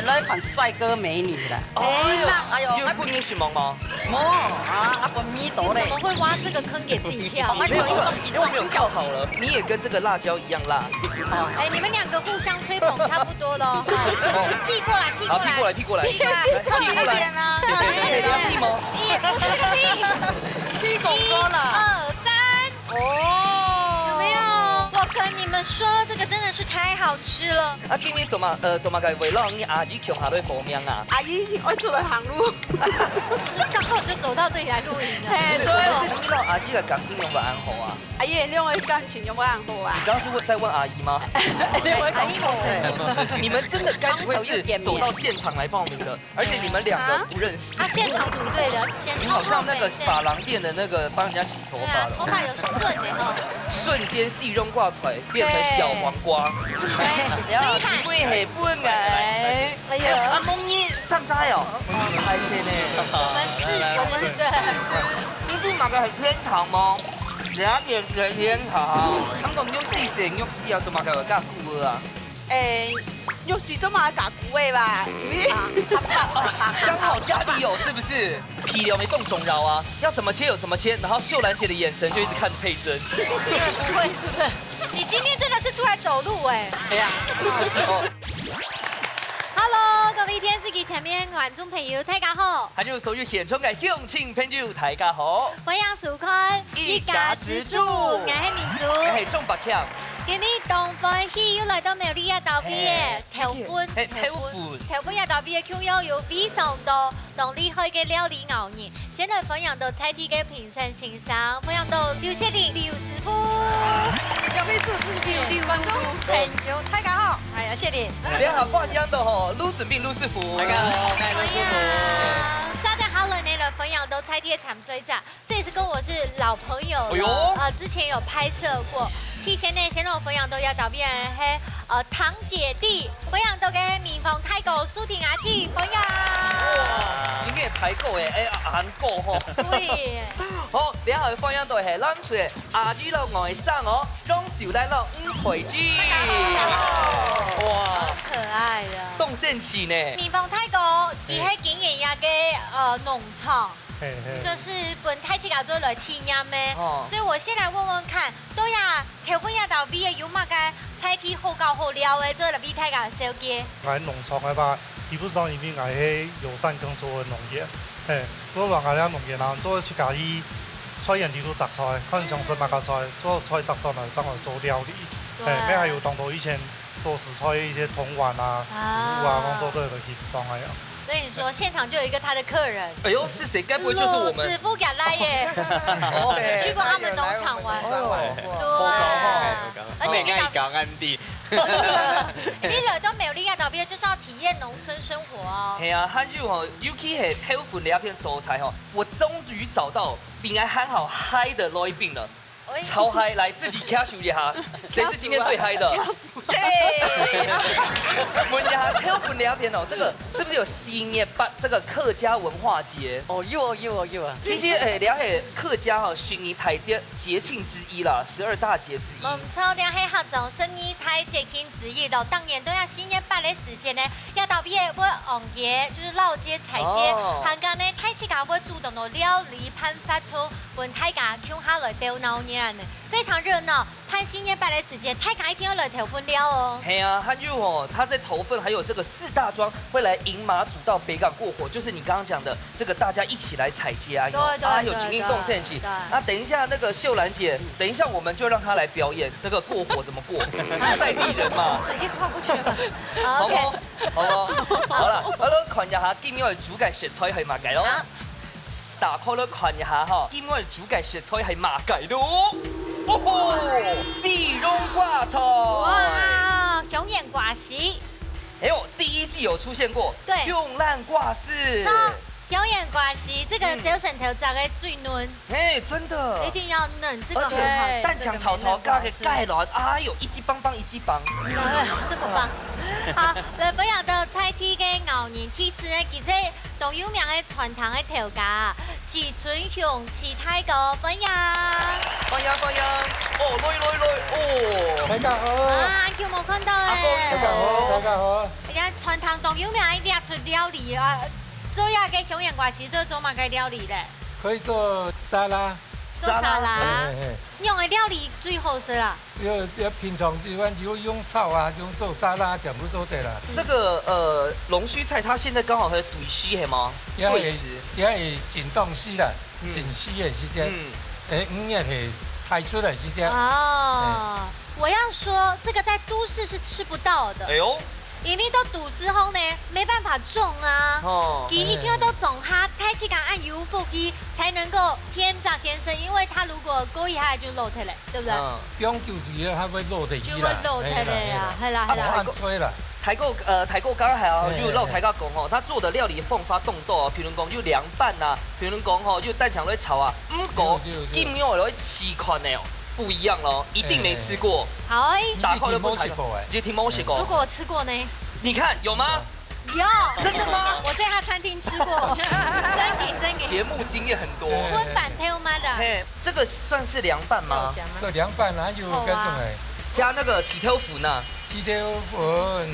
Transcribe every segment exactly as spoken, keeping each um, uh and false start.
來看帥哥美女啦。哎呀，哎呦，有人分你承蒙嗎？無啊，啊，分你倒咧。你怎麼會挖這個坑給自己跳？沒有，因為，因為我沒有靠好了。你也跟這個辣椒一樣辣。哦。哎，你們兩個互相吹捧差不多咯。哦。屁過來，屁過來。好，屁過來，屁過來。屁過來。屁股來。大力一點啊，大力一點啊。可以嗎？也不是這個屁。屁股過了。一二三。 哦。有沒有？我跟你們說，這個真的是太好吃了。啊，今日做麼，呃，做麼个會摎你阿姨共下來報名啊？阿姨愛出來行路。剛好就走到這裡來錄影的。嘿，對哦。可是你摎阿姨个感情仰會恁好啊？阿姨，你个感情仰會恁好啊？你剛剛是問，在問阿姨嗎？阿姨無聲音。你們真的該不會是走到現場來報名的？ 而且你們兩個不認識。啊，現場組隊的，先你好像那個髮廊店的那個幫人家洗頭髮的。對啊，頭髮有順的哈。瞬間四榮掛出來，變成小黃瓜。對。哎呀，吹汗。機會係分𠊎。哎呀。啊，阿夢你上菜哦。哦，開心呢。我們試吃，對。你不買個很天堂嗎？人家點很天堂，他們又是誰又是要怎麼搞个顧客啊？ 誒，肉絲都嘛加菇个吧？剛好家裡有，是不是？肥料無當重要啊，要怎麼切有怎麼切，然後秀蘭姐的眼神就一直看著佩珍。你也不會是不是？你今天真的是出來走路哎。哎呀。哦。Hello，各位電視機前面觀眾朋友，大家好。還有所有現場个鄉親朋友，大家好。歡迎收看一家之煮，我係明珠。我係鍾伯強。 今日當歡喜又來到苗栗這搭位个嘿，頭份，嘿，頭份。頭份，頭份這搭位个共樣有非常多當厲害个料理藝人。先來歡迎到在地个評審先生，歡迎到劉雪玲劉師傅。各位主持人、觀眾朋友，大家好，哎呀，雪玲。大家好，歡迎到吼，盧準斌盧師傅。大家好，我係盧師傅。歡迎。接下來呢，來歡迎到在地个參賽者。 這也是跟我是老朋友了，哎呦。呃，之前有拍攝過。提前呢，先來分享到這搭位个，呃，堂姐弟，分享到个民芳大哥、蘇婷阿姊，分享。哇，今天个大哥欸，哎，阿哥吼。對。好，然後分享到係南區个阿姨摎外甥哦，榮秀蘭摎吳佩芝。哇，好可愛呀。當神奇呢。民芳大哥，佢係經營一個，呃，農場。 嘿，嘿。就是分大自家做來體驗个。哦。所以我先來問問看，到這頭份這搭位个有麼个在地好搞好尞个，做來為大家紹介？𠊎農場个話，基本上因為𠊎係友善耕作个農園，嘿，所以話𠊎這農園啊，做自家去菜園裡肚摘菜，看想食麼个菜，做菜摘轉來，正來做料理。對。嘿，乜還有當多以前 都係在一些童玩啊、啊。服務啊，工作隊的形狀那樣。所以你說現場就有一個他的客人。哎呦，是誰？該不會就是我們？盧師傅也來耶。哦，去過他們農場玩。哎呦，來我們農場玩。哦，對啊。好高哈。而且你講，你講恁樣。你來到苗栗啊，特別就是要體驗農村生活哦。係啊，還有吼，尤其係頭份這片所在吼，我終於找到比𠊎還好嗨的來賓了。 喂。超嗨，來，自己舉手一下，誰是今天最嗨的？舉手。嘿。問一下，頭份這片哦，這個是不是有十二月八這個客家文化節？哦，有哦，有哦，有哦。其實，哎，這係客家哈，十二大節，節慶之一啦，十二大節之一。無錯，這係客庄十二大節慶之一咯。當然，到這十二月八个時節呢，這搭位會行街，就是老街、菜街，哦。還有呢，大自家會煮當多料理、辦活動， 分大家共下來鬥鬧熱呢，非常熱鬧。辦十二月八个時節，大家一定要來頭份尞哦。係啊，還有哦，他在頭份還有這個四大庄會來迎媽祖到北港過火，就是你剛剛講的這個大家一起來踩街啊，對，對，啊，有對，情境動線曲。對，對。啊，等一下那個秀蘭姐，等一下我們就讓她來表演那個過火怎麼過，在地人嘛。直接跨過去了。好，OK。好不好？好不好？好了，好了，看一下今日要煮个食材係麼个咯。好。 大家來看一下哈，今日煮个食材係麼个咯？哦吼，地龍瓜菜。哇，香櫞瓜絲。哎呦，第一季有出現過。對。香櫞瓜絲。錯，香櫞瓜絲，這個朝晨頭摘个最嫩。嗯。哎，真的。一定要嫩，這個很好吃。而且蛋黃炒炒加個芥藍，哎呦，一級棒棒，一級棒。嗯，這麼棒。好，來，分享到在地个藝人，其實呢，其實 當有名个餐廳个頭家，徐春雄徐大哥，歡迎。歡迎，歡迎。哦，來，來，來，哦。大家好。啊，久無看到欸。阿哥，你好。大家好，大家好。哎人家餐廳當有名个這出料理啊，做這个香楹瓜絲，做做麼个料理咧？可以做沙拉。做沙拉。沙拉。嘿，嘿，嘿。仰个料理最好食啊？就，就平常時，有用炒啊，用做沙拉，全部做得啦。這個，呃，龍鬚菜它現在剛好還有對時，係無？也會，對時。也會緊當時啦。 嗯。緊時个時節，嗯。欸，五月係大出个時節。哦，欸。我要說，這個在都市是吃不到的。哎喲。因為到都市後呢，沒辦法種啊。哦。佢一定要到庄下，大自家恁有福氣，才能夠現摘現收，因為它如果過一下就落忒了，對不對？嗯。 放久時間，佢會落忒去啦。就會落忒了呀，係啦，係啦，係啦。啊，大哥，大哥，呃，大哥剛剛還有，嘿，嘿，嘿。有摎大家講吼，他做的料理方法當多哦，譬如講有涼拌啊，譬如講吼，有蛋腸來炒啊，毋過，有，有，有。今日我來試看呢哦，不一樣咯，一定沒吃過。嘿，嘿。好欸。打開就不看了。你一定無食過欸。一定無食過。如果我吃過呢？你看，有嗎？有。真的嗎？我在他餐廳吃過。真的，真的。節目經驗很多。對。分板條嘛的。嘿， 這個算是涼拌嗎？這涼拌啊，有該種欸。好啊。加那個豬頭粉啊。豬頭粉，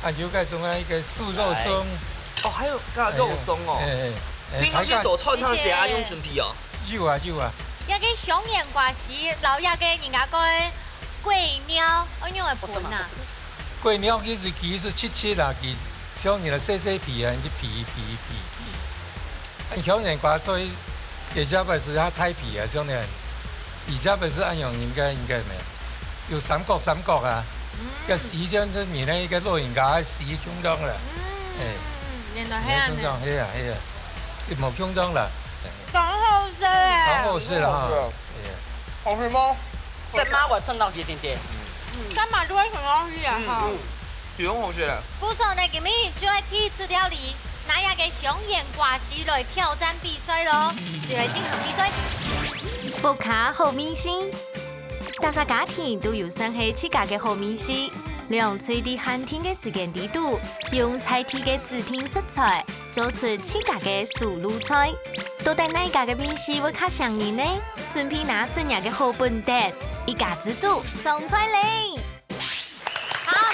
啊，有該種啊，一個素肉鬆。來。哦，還有加肉鬆哦。欸，欸，欸，平常時做菜，佢係愛仰般準備哦？有啊，有啊。這个香楹瓜絲，摎這个人家講个粿條，愛仰般分啊？粿條其實佢係切切啦，佢像你个細細皮啊，你就皮，皮，皮，皮。 香楹瓜菜，也差不多係較大皮啊，像恁樣，也差不多係恁樣，應該，應該無。有三角，三角啊。嗯。該絲像係你該一個老人家个絲共樣啦。嗯，欸。原來係恁樣。共樣，係啊，係啊，就無共樣啦。當好食欸。當好食啦哈。當好食。係啊。好吃嗎？什麼？我聽到一點點。嗯。幹嘛都會想要去啊？哈。嗯，嗯。 皮蛋好食咧。故所呢，今日就愛提出料理，拿這个香楹瓜絲來挑戰比賽咯，就來進行比賽。屋下好味緒，逐儕家庭都有算係自家个好味緒。兩隊在限定个時間裡肚，用在地个指定食材，做出自家个手路菜。到底哪家个味緒會較餳人呢？準備拿出若个好本事，一家之煮上菜咧！ 好，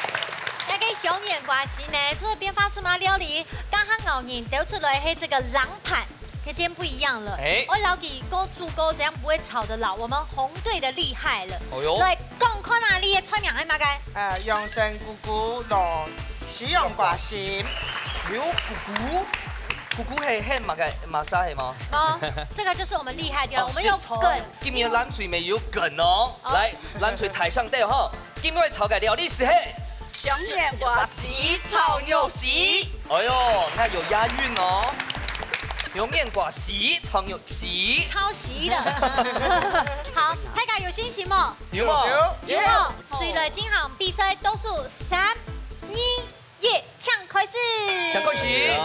這个香楹瓜絲呢，除了變化出來料理，剛剛𠢕人兜出來係這個冷盤，可見不一樣了。欸。我老弟哥煮過，這樣不會炒得老。我們紅隊的厲害了。哦喲。來，講看啊，你个菜名係麼个？呃，陽春牯牯摎西洋瓜絲。有牯牯，牯牯係，係麼个，麼儕係嗎？哦，這個就是我們厲害的地方，我們有梗。哦，是從 今日藍隊乜有梗哦。哦。來，藍隊台上台吼，今日炒个料理係香楹瓜絲炒肉絲。哎喲，你看有押韻哦。香楹瓜絲炒肉絲。抄襲的。好，大家有信心無？有無？有。有。誰來進行比賽？倒數三、二、 耶，請開始。請開始。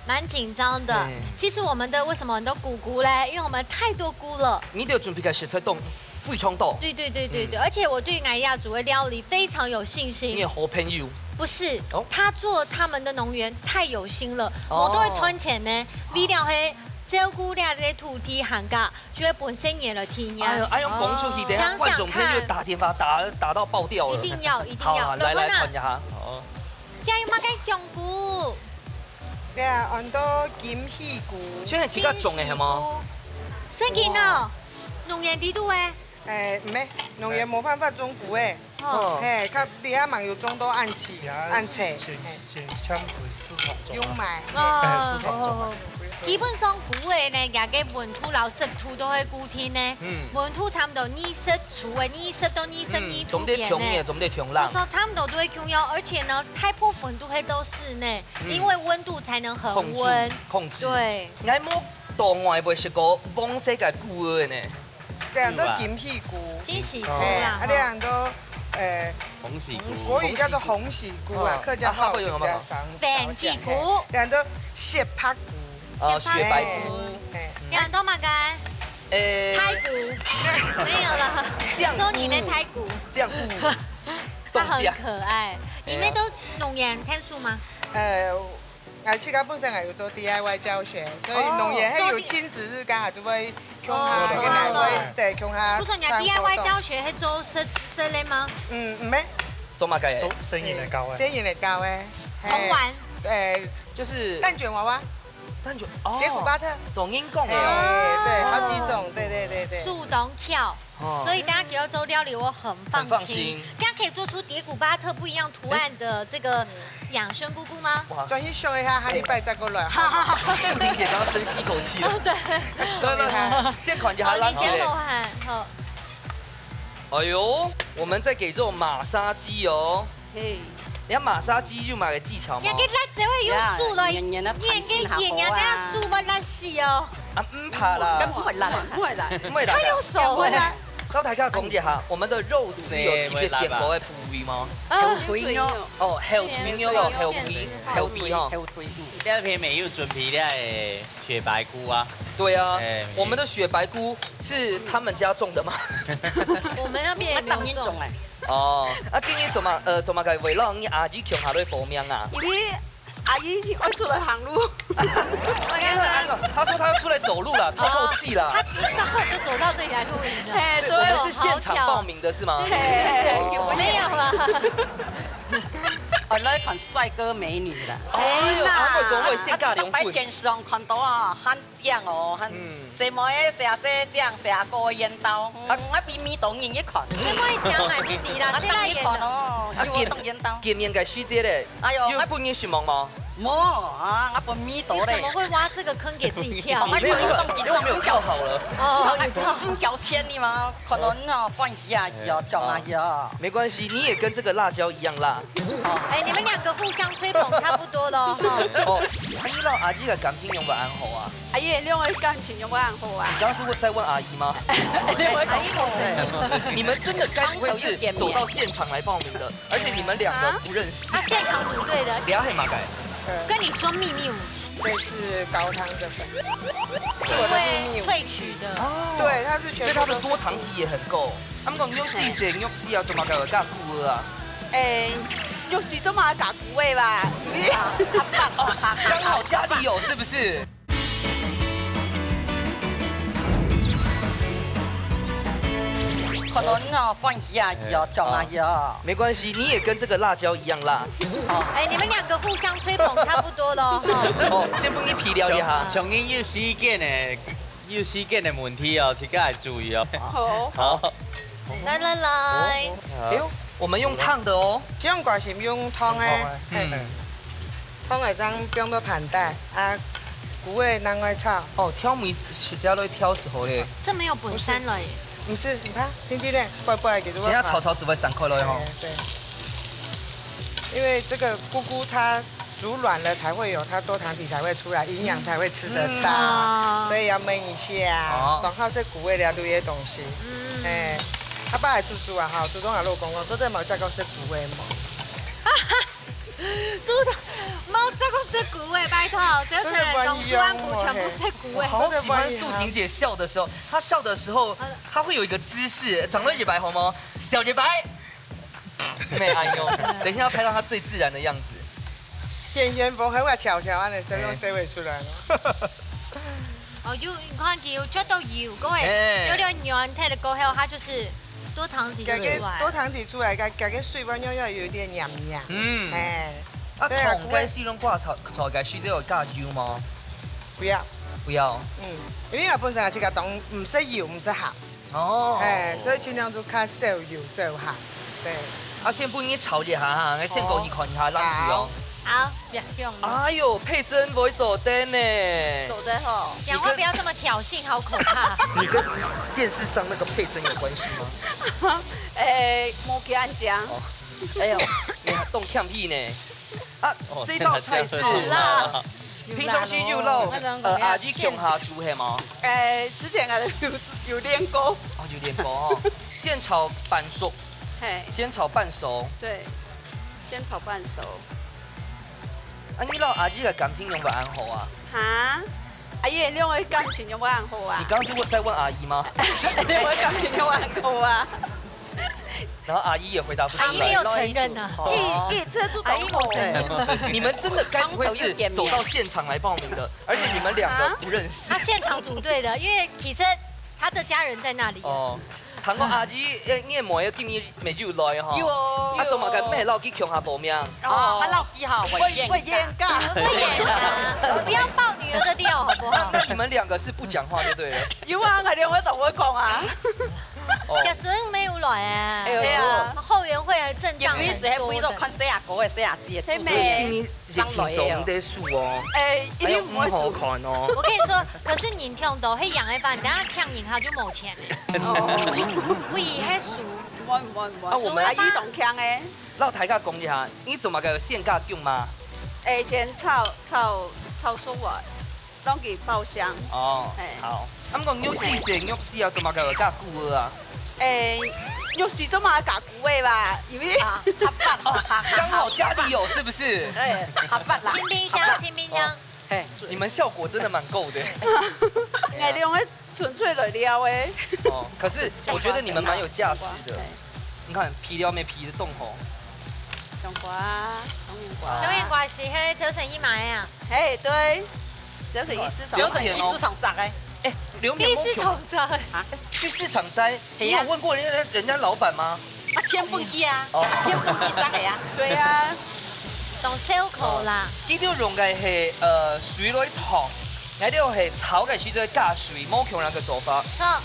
蠻緊張的。嘿。其實我們的，為什麼很多牯牯咧？因為我們太多牯了。你兜準備个食材都非常多。對，對，對，對，對。嗯。而且我對𠊎這組的料理非常有信心。你的好朋友。不是，哦。他做他們的農園太有心了，哦。無單淨賺錢呢，為了係照顧這个土地還較 就會分細人來體驗。哎喲，哎喲，講出去，等下觀眾朋友打電話打，打到爆掉了。想想看。一定要，一定要。好啊，來，來，來，看一下。好。這有麼个香菇？對啊，安到金喜菇。這係自家種个係無？金喜菇。真个哦？農園裡肚个？欸，毋係，農園無辦法種菇个。 哦。嘿，較，這下吂有種到恁齊，恁齊，先，嘿。先搶市，市場種啊。有賣。哦。哎，市場種啊。基本上菇仔呢，佢个溫度摎濕度都會固定呢。嗯。溫度差毋多二十度个，二十到二十二度邊呢。嗯，總得通熱，總得通冷。所以說差毋多都會共樣，而且呢，大部分都會到室內，嗯。因為溫度才能恆溫。控制，控制。對。𠊎無到外背食過黃色个菇仔呢。 這安到金喜菇。金喜菇啦，嘿，啊，吼。這安到，呃，鴻喜菇。國語叫做鴻喜菇啊，哦。客家話有點像，啊，客話有沒有？小講，番茄菇。嘿，這安到雪白菇。哦，雪白菇。嘿。這安到麼个？呃，排骨。沒有了。醬菇。中年的排骨。醬菇。它很可愛。凍醬。你們都農園𢯭手嗎？呃， 𠊎自家本身𠊎有做D I Y教學，所以農園還有親子日，剛好就會共下，哦，跟大家會，哦。對，共下。不是你D I Y教學還做設，設計嗎？嗯，嗯，沒。做麼个？做細人仔搞个。細人仔搞个，嘿。童玩。對，就是蛋捲娃娃，蛋捲，哦，蝶谷巴特。做人講个哦。哎，對，好幾種，對，對，對，對。樹洞跳。哦。所以大家給到周料理，我很放心。很放心。這樣可以做出蝶谷巴特不一樣圖案的這個養生菇菇嗎？哇。轉去想一下，下禮拜再過來。好，好，好。秀萍姐剛剛深吸一口氣了。對。來，來，來，先看一下，哦，你先流汗，好。哎呦，我們在給肉馬殺雞哦。 嘿。你看馬殺雞有麼个技巧嗎？人家辣椒个有數了，呀，人家那人家人家數要辣死哦。啊，毋怕啦。毋會辣，毋會辣。毋會辣。他用手會辣。跟大家講一下，我們的肉絲有特別選擇个部位嗎？後腿肉。哦，後腿肉哦，後腿，後腿哦。後腿，嗯。這片沒有準備了誒，雪白菇啊。對啊，哎。我們的雪白菇是他們家種的嗎？我們那邊也沒有種。 哦，啊，今日做麼，呃，做麼个會摎你阿姨共下來報名啊？因為阿姨愛出來行路。因為那個，她說她要出來走路啦，透透氣啦。哦，她剛好就走到這裡來錄影了。嘿，對哦，我們是現場報名的是嗎？好巧。對，對，對，對，哦。沒有啦。啊，來看帥哥美女啦。哎呦，哎呀。啊，外國會先嫁兩份。啊，逐擺電視上看到啊，還 靚哦，還，嗯。細妹仔寫這靚寫个緣投，嗯，啊。啊，比美東人一看。細妹靚還毋知啦，啊，細妹人。當然看哦，啊，有當緣投。見，見面个時節咧，哎喲，有分人失望嗎？無啊，𠊎分美東咧。你怎麼會挖這個坑給自己跳？沒有，因為，因為我沒有跳好了。哦，有跳。嗯，交錢的嘛，可能哦，半死啊，死哦，跳下去哦。沒關係，你也跟這個辣椒一樣辣。 哎，你們兩個互相吹捧差不多了哈。哦，阿姨摎阿姨个感情仰般恁好啊？阿姨兩個感情仰般恁好啊？你剛剛是問，在問阿姨嗎？阿姨無聲音。你們真的該不會是走到現場來報名的？而且你們兩個不認識。啊，現場組隊的。你係麼个？跟你說秘密武器。類似高湯的粉，是我的秘密武器。因為萃取的。哦。對，它是全部都是菇。所以它的多醣體也很夠。 啊，毋過肉絲係肉絲啊，做麼个會加菇仔啊？誒，肉絲做麼个加菇仔吧？因為剛好家裡有，是不是？可能哦，半死啊，死哦，跳下去哦。沒關係，你也跟這個辣椒一樣辣。哦。哎，你們兩個互相吹捧差不多了哈。哦，先分你皮聊一下。像，像恁有時間呢， 有時間个問題哦，自家愛注意哦。好。好。來，來，來。哦，哦。哎喲，我們用燙的哦。這樣掛心用燙个。嗯。燙个正放到盤底，啊，菇仔拿來炒。哦，調味是這樣來調就好咧。這沒有本山了耶。不是，你看，聽聽咧，怪怪的，給它等下炒炒就會散開了吼。哎，對。因為這個菇菇它 煮軟了才會有它多醣體才會出來，營養才會吃得到，嗯。所以要燜一下，哦。然後係菇仔料理个東西。嗯。哎，阿爸還煮煮啊，哈，煮東阿老公公，做這無食過食菇仔無？煮東，無食過食菇仔，拜託，這是東西灣部全部食菇仔。我好喜歡素萍姐笑的時候，她笑的時候，她會有一個姿勢，長得一百紅哦，小一百。 沒，哎喲，等一下要拍到他最自然的樣子。鹹鹹風，還會調調，恁樣，色攏色會出來了。哦，有，你看佢有出到油，各位，哎。有點軟，忒了過後，它就是多醣體出來。該個多醣體出來，該，該個水分又要有一點黏黏。嗯。哎。啊，所以啊，同該四種掛炒，炒該水，這有加油嗎？不要。不要。嗯，因為我本身啊，這個東西毋食油，毋食鹹。 哦。哎，所以盡量就較少油少鹹，對。啊，先分你炒一下哈，來先過去看一下冷水哦。好。好，不要用了。哎喲，佩珍會做得呢。做得吼。講話不要這麼挑釁，好可怕。你跟電視上那個佩珍有關係嗎？哎，無恁講。哦。哎喲，你當欠氣呢。 啊，哦，這道菜是，好啦。平常時有摎，呃，阿姨共下煮係無？誒，之前啊，有，有練過。哦，有練過哦。先炒半熟。嘿。先炒半熟。對，先炒半熟。啊，你摎阿姨个感情仰般恁好啊？哈？阿姨兩個感情仰般恁好啊？你剛剛是問，在問阿姨嗎？兩個感情仰般恁好啊？ 然後阿姨也回答不出來。阿姨沒有承認啊。哦。一，一直都阿姨沒有承認。你們真的該不會是走到現場來報名的，而且你們兩個不認識？啊，現場組隊的，因為其實他的家人在那裡。哦。聽講阿姨，欸，你个妹仔今晡日乜有來吼？有哦。啊，做麼个毋係摎佢共下報名？哦，佢摎佢吼，會冤家。會冤家。不要爆女兒的料好不好？那，那你們兩個是不講話就對了。有啊，𠊎兩個都會講啊。哦。可是沒有來欸。哎呦，對啊。後援會還陣仗很多的。有意思，還不知道看細阿哥个細阿姊个故事。嘿妹。 熱情做毋得輸哦。哎，一定毋會輸。哎喲，毋好看哦。我跟你說，可是你聽到，嘿，贏个話，等下嗆贏他就沒錢了。哦。會，嘿，輸。毋會，毋會，毋會。啊，我們輸个話，阿姨當強欸。摎大家講一下，你做麼个有限價供嗎？哎，先炒，炒，炒熟啊，當佢爆香。哦，哎。好。啊，毋過肉絲係，肉絲啊，做麼个有加菇啊？哎，肉絲做麼个加菇个吧？因為啊，合法，合法。剛好家裡有，是不是？哎，合法啦。清冰箱，清冰箱。哦。嘿。你們效果真的蠻夠的。哎，用个純粹來料欸。哦，可是我覺得你們蠻有架勢的。哎。你看，皮料乜皮得當好。香瓜，冬瓜。冬瓜係嘿，周成一買啊。嘿，對，周成一市場買。周成一市場摘欸。哎，劉美，你市場摘？啊？去市場摘，你有問過人家，人家老闆嗎？啊，錢分佢啊，哦。錢分佢摘个啊。對啊。當燒烤啦。哦，佢就用个係，呃，水來燙，𠊎兜係炒个時節加水，無共樣个做法。錯。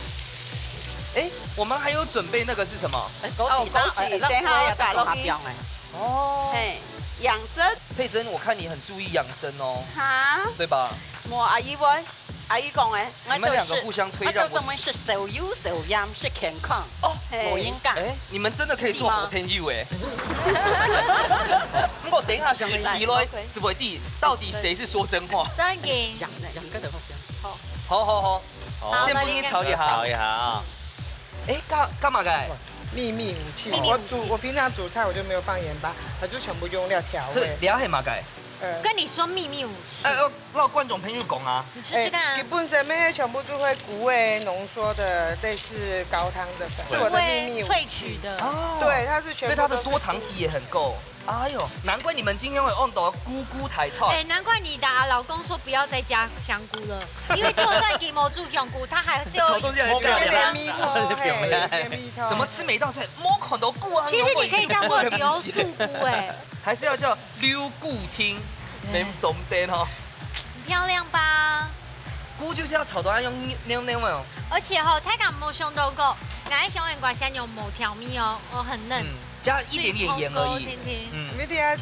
哎，我們還有準備那個是什麼？哎，枸杞，哦，枸杞，哎，等下要打落去。哦。嘿，養生。佩珍，我看你很注意養生哦。哈？對吧？無，阿姨會。 阿姨講欸。你們兩個互相推讓，𠊎就係，𠊎就專門食少油少鹽，食健康。哦。嘿。無煙家。哎，你們真的可以做好朋友哎。不過等一下試起來，係會知到底誰是說真話。真的。養，養個的話，這樣。好。好，好，好。好，先分你炒一下。炒一下啊。哎，幹，幹嘛个？秘密武器。秘密武器。我煮，我平常煮菜我就沒有放鹽巴，我就全部用料調味。所以料係麼个？呃。跟你說秘密武器。哎，要，要觀眾朋友講啊。你試試看啊。哎，基本上面全部都會菇味濃縮的，類似高湯的粉，是我的秘密武器。菇味萃取的。哦。對，它是全部都是菇。所以它的多醣體也很夠。哎喲，難怪你們今天會用到菇菇大菜。哎，難怪你的老公說不要再加香菇了，因為就算佢無煮香菇，他還是有炒東西還是不要加。有點味道，嘿，有點味道。怎麼吃每道菜，莫看到菇啊，其實你可以叫做流素菇，哎。 還是要叫溜菇丁，對。沒中間哦。很漂亮吧？菇就是要炒到它用扭扭哦。而且吼，大家有沒有想到過，𠊎个香橼瓜先用無調味哦，哦，很嫩。嗯，加一點點鹽而已。水泡泡甜甜。嗯。你等下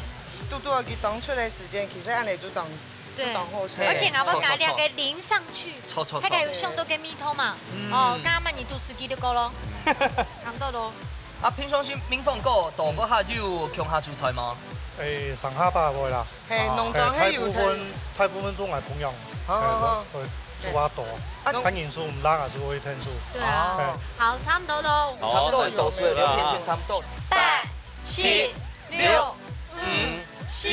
肚肚佢當出來時間，其實恁樣就當，對。當好食。而且哪怕拿兩個淋上去，臭臭臭。大家有想到个味道嘛？嗯。哦，剛剛你肚屎機都夠咯，差不多咯。 啊，平常時明峰哥，大哥下有共下煮菜嗎？誒，上下把會啦。嘿，啊，農莊係有，嘿，大部分，大部分做𠊎朋友，好，好，好。嘿，會煮較多。啊，看人數毋罅啊，就會添煮。對啊。哦。嘿。好，差不多咯。好，差不多，差不多，差不多。兩片全差不多。八、七、六、五、四、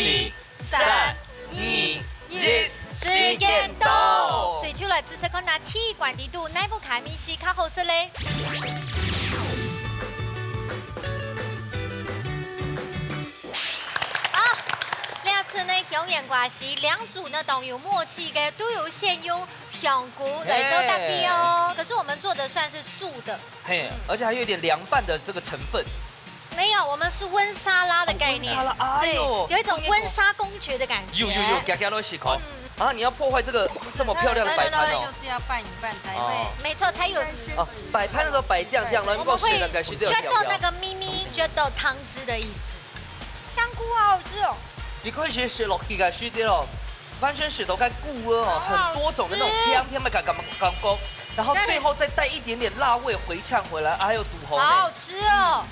三、二、一，時間到。隨手來試試看啊，第一關底肚，哪一部卡米西較好食咧？啊，這次呢，香橼瓜係兩組呢，當有默契个，都有先用香菇來做搭配哦。嘿。可是我們做的算是素的。嘿，嗯。而且還有一點涼拌的這個成分。 沒有，我們是溫沙拉的概念。哦，溫沙拉，哎喲，對，有一種溫莎公爵的感覺。有，有，有，行行來試看。嗯。啊，你要破壞這個這麼漂亮的擺盤哦。就是要拌一拌才會。哦。沒錯，才有。哦，擺盤的時候擺這樣，這樣，然後如果水的感覺就有調調。我們會啜到那個咪咪，啜到湯汁的意思。香菇好好吃哦。你可以先食落去个時節哦，完全食到該菇哦，好好吃。很多種的那種甜甜的感，感，感覺，然後最後再帶一點點辣味回嗆回來，還有堵喉呢。好好吃哦。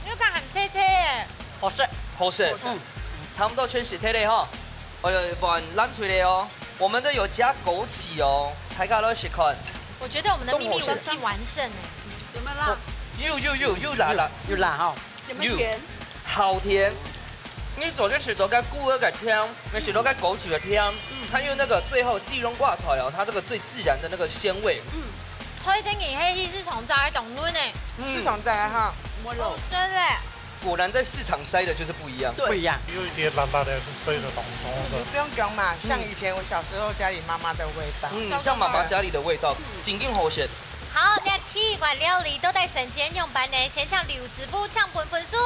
你有感覺很脆脆耶？好食。好食。嗯。差不多全食忒了吼。哎喲，換藍隊了哦。我們的有加枸杞哦，大家來試看。我覺得我們的秘密武器完勝哎。有沒有辣？有，有，有，有辣辣。有辣哈。有沒有甜？有。好甜。你昨天食到該菇仔个甜，你食到該枸杞个甜，嗯。它因為那個最後四種掛菜哦，它這個最自然的那個鮮味。嗯。 推薦你去市場摘，當嫩呢。嗯。市場摘哈。好食咧。果然在市場摘的就是不一樣。對。不一樣。有一點辣辣的，所以就當，當好食。你不用講嘛，像以前我小時候家裡媽媽的味道。嗯，像媽媽家裡的味道，嗯。真經好食。好，這第一款料理到底成績仰般呢？先請劉師傅請分分數。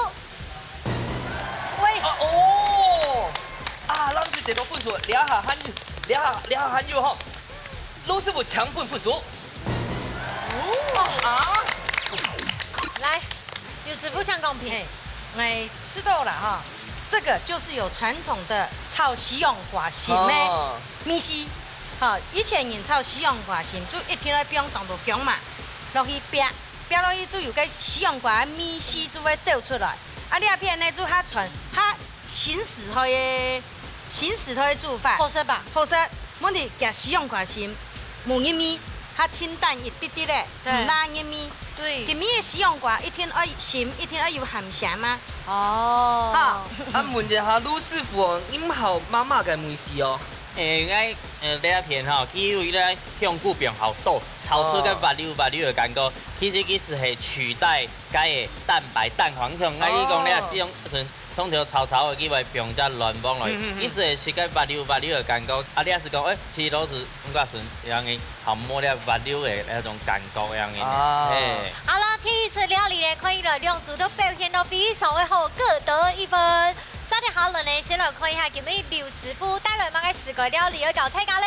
喂，啊，哦，啊，老師得到分數，這下還有，這下，這下還有吼，老師傅請分分數。哦，啊，來，劉師傅請公平。嘿，𠊎試著啦哈，這個就是有傳統的炒西洋瓜心个味緒。哦。好，以前人炒西洋瓜心就一定愛放當多薑嫲落去煏，煏落去就有个西洋瓜个味緒就會走出來。啊，這片呢就較傳，較新時代个，新時代个做法。好食吧？好食，問題加西洋瓜心，無入味，較清淡一滴滴个，對。毋罅入味。對。今晡日个西洋瓜一定愛心，一定愛有鹹鹹啊。哦。好。啊，問一下盧師傅哦，你毋好媽媽个味緒哦。誒，𠊎，呃，這片吼，佢有一個香菇片好多，炒出个哦。滑溜滑溜个感覺，其實佢係取代該个蛋白蛋黃，像𠊎講這西洋 通常炒炒个，佢會放隻卵黃落去，嗯，嗯，嗯。佢係食个滑溜滑溜个感覺。啊，你也係講，誒，其實老師，毋過係，恁樣，好無了滑溜个那種感覺，恁樣。啊。嘿。好了，第一次料理呢，看起來兩組都表現到非常的好，各得一分。接下來呢，先來看一下今晡日劉師傅帶來麼个時个料理要教大家嘞。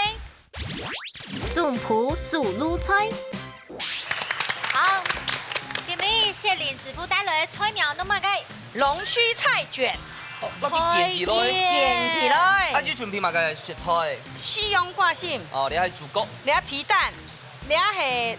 總舖手路菜。好，今晡日雪玲師傅帶來个菜名，仰般个？龍鬚菜捲。哦，愛佢捲起來。菜捲。捲起來。啊，你準備麼个食材？西洋瓜心。哦，你還有豬骨。你還皮蛋，你還係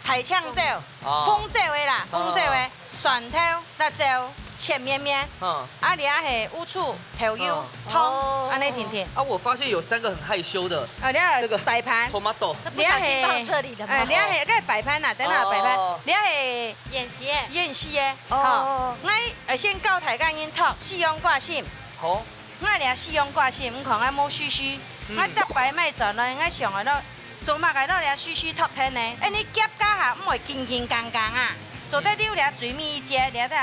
大青椒，哦。紅椒个啦，哦。紅椒个，蒜頭、辣椒，切綿綿。嗯。啊，這係烏醋、豆油、哦。湯，哦。恁樣定定。啊，我發現有三個很害羞的。啊，這個這個擺盤。Tomato。那不小心放這裡的嗎？哎，這係該擺盤啦，等下擺盤。哦。這係宴席个。宴席个，哦。吼。𠊎，呃，先教大家人擇西洋瓜心。好。 𠊎這西洋瓜心，毋看𠊎無鬚鬚，嗯。𠊎逐擺買轉來，𠊎想愛落，做麼个落這鬚鬚擇忒呢？哎，你夾加下，毋會緊緊絳絳啊。做得留這最尾一節，這个，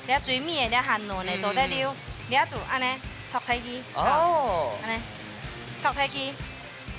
這最尾个，這還嫩个，嗯。做得留，這就恁樣擇忒去。哦。好，恁樣，擇忒去。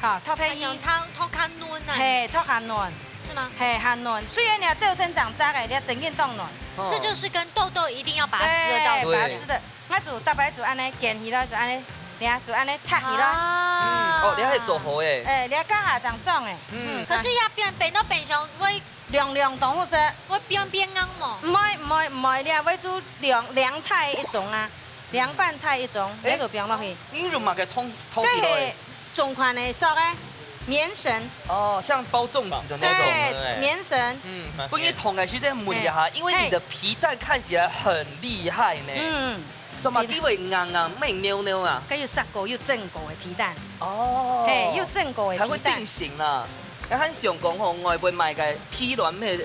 好，擇忒去。用湯擇較嫩啊。嘿，擇較嫩。是嗎？嘿，較嫩。雖然這朝晨正摘个，這正經當嫩。哦。這就是跟豆豆一定要拔絲的道理。對，拔絲的。 𠊎就逐擺就恁樣捲起來，就恁樣，你看，就恁樣托起來。啊。嗯，哦，你還做好誒。誒，你看這下正裝誒。嗯。嗯。可是要冰，冰到冰箱會涼涼當好食。會變變硬無？毋會，毋會，毋會，你看會就涼，涼菜一種啊，涼拌菜一種，誒，你就放落去。你用麼个通，通起來？這係 中款个熟个，棉筍。哦，像包粽子的那種。對，對。棉筍。嗯，不過同个時間問一下，嘿。因為你的皮蛋看起來很厲害呢。嗯。怎麼地位硬硬，沒扭扭啊？該有殺過，有蒸過个皮蛋。哦。嘿，有蒸過个皮蛋。才會定型啦。𠊎還想講吼，外背賣个皮卵咩，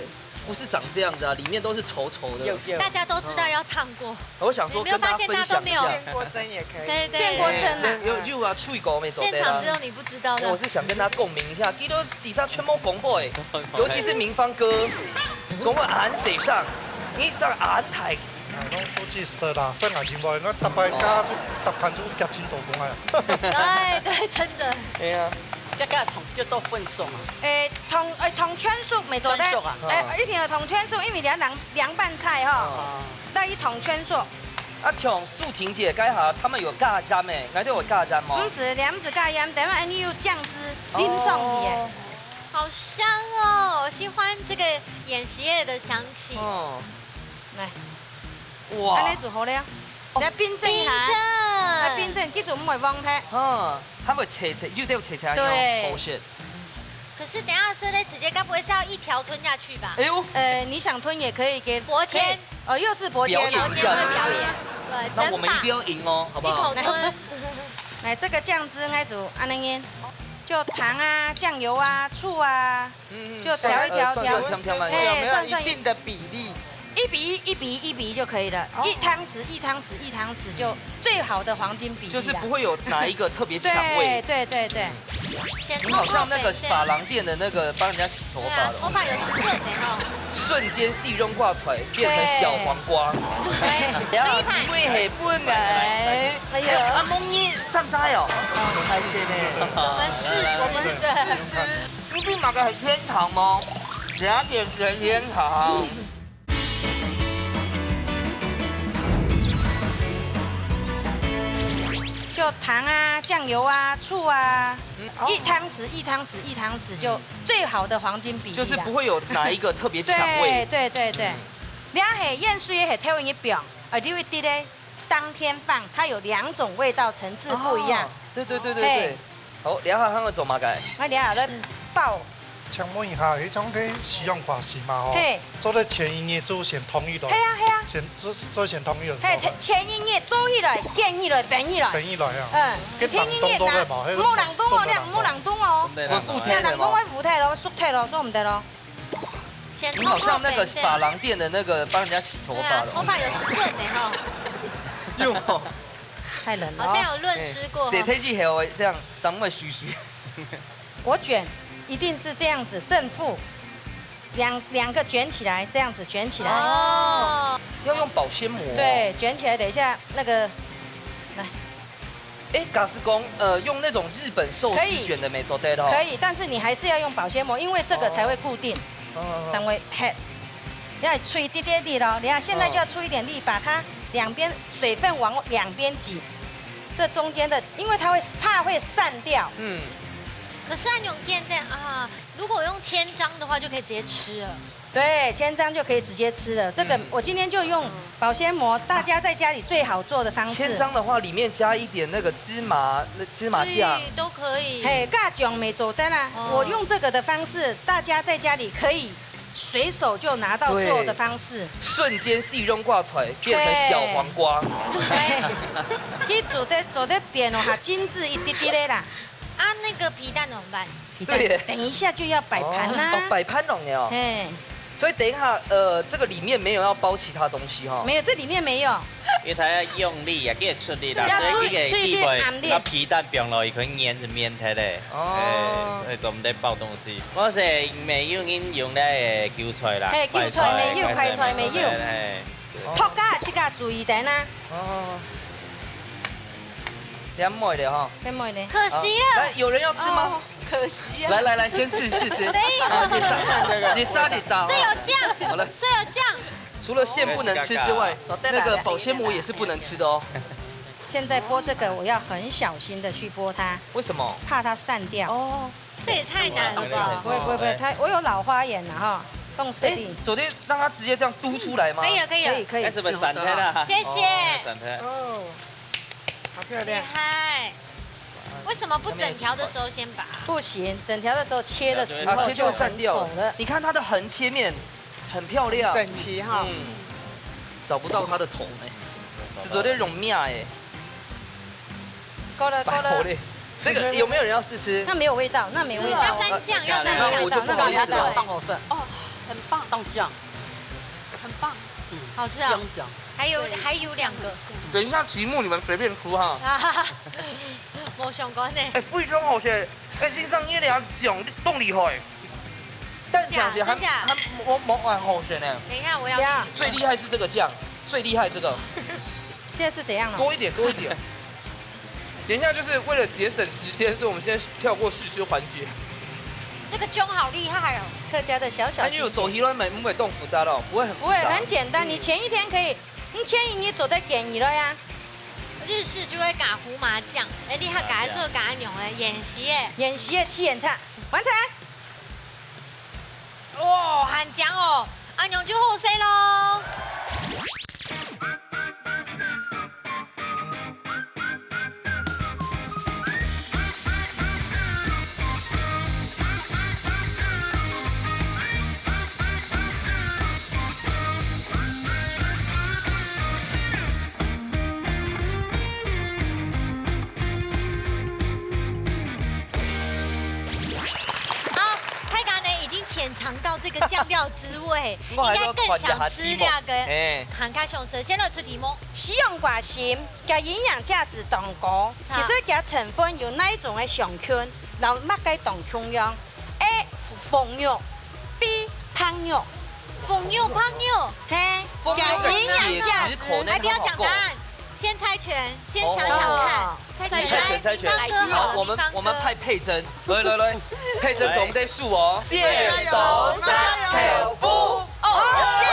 不是長這樣子啊，裡面都是稠稠的。有，有。大家都知道要燙過。 我想說跟大家分享一下。你沒有發現大家都沒有？電鍋蒸也可以。對，對，對。電鍋蒸啊。哎，這又，又要吹狗沒走對啦。現場只有你不知道的。我是想跟他共鳴一下，基督洗殺全部廣播哎，尤其是明芳哥，廣播俺得上，你上俺台。哎，攏出去食啦，食也真無，𠊎逐擺家就逐盤就夾真多公啊。對，對，真的。哎呀。這個燙就到分熟啊。誒，燙，誒，燙全熟，沒錯的。全熟啊。誒，一定要燙全熟，因為你要涼，涼拌菜吼。哦。 來一燙全熟。啊，像素婷姐該下，他們有加鹽誒，哪裡有加鹽嗎？毋係，你毋係加鹽，等下你有醬汁淋上去誒。哦。好香哦，我喜歡這個眼洗的香氣。哦。來，哇。恁樣就好了。哦，來冰鎮一下。冰鎮。來冰鎮，記住毋會忘忒。嗯，佢會脆脆，有點脆脆，對。好食。 可是等一下吃的時間，該不會是要一條吞下去吧？哎呦，呃，你想吞也可以，給薄切。可以。哦，又是薄切。表演一下。薄切會表演。對，那我們一定要贏哦，整把。好不好？一口吞。來，這個醬汁應該煮恁樣，就糖啊、醬油啊、醋啊，嗯，嗯，就調一調，算，算，調，算，算，嘿，有沒有算，算。一定的比例？ 一比一，一比一比就可以了，哦。一湯匙，一湯匙，一湯匙就最好的黃金比例了。就是不會有哪一個特別搶位。對，對，對，對。嗯。你好像那個髮廊店的那個幫人家洗頭髮的。對啊，頭髮有順的哦。瞬間細絨掛出來，變成小黃瓜。對。然後因為很不來。哎呀。啊，夢怡上菜哦。哦，開心呢。我們試吃，我們試吃。你不是買個很天堂嗎？加點甜甜糖。就糖啊、酱油啊、醋啊，嗯一汤匙、一汤匙、一汤匙，就最好的黄金比例啦。就是不会有哪一个特别抢味。对对对对，你要很盐水也很调味一表，呃，因为滴嘞，当天放，它有两种味道层次不一样哦。对对对对嘿对。好，聊下汤个做嘛个？那你要来爆，请问一下，迄种个使用方式嘛吼，嘿做得前一日做先烫一段，嘿啊嘿啊，先做做先烫一段，嘿，前一日做起来，煎起来，煸起来，等一来啊，嗯，你天一日跟当当做个嘛，拿，没人讲哦，你没人讲哦，我固定人讲我固体咯，熟体咯，做毋得咯。先你好像那个发发廊店的那个帮人家洗头对啊，发的。头发有顺的哈，用哦，太冷了哦。好像有论师过哈谁。天气好这样，咱们会虚虚。我卷一定是这样子，正负，两两个卷起来，这样子卷起来。哦，要用保鲜膜。。对，卷起来，等一下那个，来，哎，假使讲，呃，用那种日本寿司可以卷的没做对咯。可以，但是你还是要用保鲜膜，因为这个才会固定，哦。才会嘿。要出一点点力咯，你看现在就要出一点力，把它两边水分往两边挤，这中间的，因为它会怕会散掉。嗯，可是它用煎的啊，如果用千张的话，就可以直接吃了。对，千张就可以直接吃了。这个我今天就用保鲜膜，大家在家里最好做的方式。千张的话，里面加一点那个芝麻，那芝麻酱。对，都可以。嘿，加酱没做得啦。哦我用这个的方式，大家在家里可以随手就拿到做的方式。瞬间四容挂出来，变成小黄瓜。哎，你做得做得变哦，哈，精致一滴滴的啦。啊，那个皮蛋怎么办？皮蛋对耶等一下就要摆盘啦。哦，摆盘弄的哦。嘿，所以等一下，呃，这个里面没有要包其他东西哈。没有，这里面没有。因為佢要用力啊，佢要出力啦，要所以佢个出力地位出力拿皮蛋放落去，佢黏是黏忒咧。哦哎，所以做毋得包東西。我是沒有人用咧韭菜啦，嘿韭菜沒有快菜沒有嘿。托家自家注意点啦。哦。甜妹的哈。甜妹呢？可惜了。来，有人要吃吗？可惜来来来，先试试吃。没有。啊，你杀，你杀你打。这有酱，好了，这有酱。除了馅不能吃之外，那个保鲜膜也是不能吃的哦。现在剥这个，我要很小心的去剥它，为什么？怕它散掉。哦，这也太难了吧不？会不会不会，它我有老花眼了哈，动视哎力。，昨天让它直接这样嘟出来吗？可以了，可以了。可以可以，那是不是散开了？谢谢，散开。哦，好漂厉。害。为什么不整条的时候先拔？不行，整条的时候切的时啊，候切就会散掉很丑了。你看它的横切面很漂亮，整齐哈。嗯，找不到它的头呢，是昨天容面哎，够了够了白活嘞。，这个有没有人要试吃？那没有味道，那没味道。要蘸酱，要蘸那我酱，就不好意思了。当好吃，哦，很棒，当香，很棒。嗯，好吃啊！香香。还有还有两个等一下题目你们随便出哈。啊，没相关呢。哎，非常好吃，哎，先生你俩讲动厉害，但想起还真假还我我蛮好吃呢。等一下我要呀去。最厉害是这个酱，最厉害这个，现在是怎样了？多一点多一点。等一下就是为了节省时间，所以我们现在跳过试吃环节。这个炅好厉害哦。客家的小小那你有走经典一轮美美动复杂了，不会很复不会杂。很简单，你前一天可以，你前一日做得建议了呀。日式就会加胡麻酱，哎，你还加做加牛的演习哎。演习的七演唱完成。哇，很强哦，阿牛就后生喽。好，大家呢已经浅尝到这个酱料滋味，应该更想吃那个哎，含开胸舌。先来出题目，食用寡心，佢营养价值当高，差其实佢成分有哪一种的相近，然后乜个当重要？A，红肉，B，白肉，红肉白肉，嘿，红肉佢营养价值解食口那哎，不要讲答案，先猜拳，先想想看，哦。猜拳，猜拳，猜拳。来，明芳哥好了，好，我们，明芳哥。我们派佩珍，来，来，来，佩珍总得输哦。剪刀石头布。哦，耶！